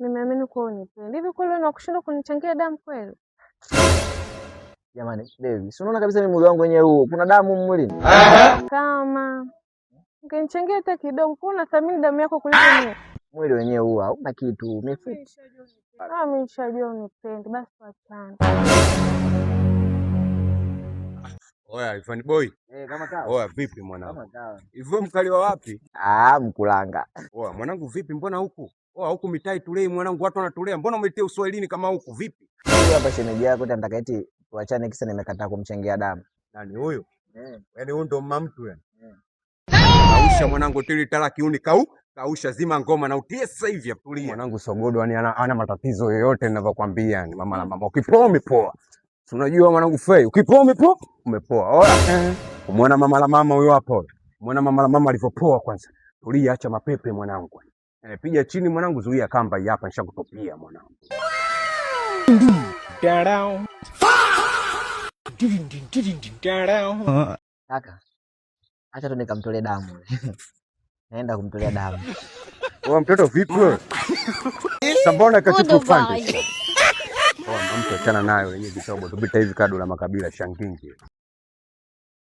Nimeamini kuwa unipendi. Hivi kweli unakushindwa kunichangia damu kweli? Jamani, baby, si unaona kabisa ni mwili wangu wenyewe huu. Kuna damu mwilini. Kama ungenichangia hata kidogo, kwa unathamini damu yako kuliko mimi. Mwili wenyewe huu hauna kitu. Mifupa. Ah, mimi nishajua unipendi, basi tuachane. Oya, Ivan boy. Eh, kama kawa. Oya, vipi mwanangu? Kama kawa. Hivyo mkali wa wapi? Ah, Mkulanga. Oya, mwanangu vipi mbona huku? Oya, huku mitai tulei mwanangu, watu wanatulea. Mbona umetia uswahilini kama huku vipi? Huyu hapa shemeji yako anataka eti tuachane kisa nimekataa kumchangia damu. Nani huyu? Eh. Yaani huyu ndo mama mtu yani. Eh. Kausha mwanangu tili tala kiuni kausha zima ngoma na utie sasa hivi atulie. Mwanangu Sogodo yani ana matatizo yoyote ninavyokuambia yani mama na mama. Ukipoa umepoa. Si unajua mwanangu Fei, ukipoa umepoa, umepoa. Oya. Umeona mama la mama huyo hapo. Umeona mama la mama alivyopoa kwanza. Tulia, acha mapepe mwanangu. Eh, piga chini mwanangu, zuia kamba hii hapa nishakutopia mwanangu. Kaka, acha tu nikamtolee damu. Naenda kumtolea damu. Wewe mtoto vipi wewe? Sambona kachukua. Oya, mtu achana nayo yenyewe kitobo. Tupita hivi kado la makabila shangingi.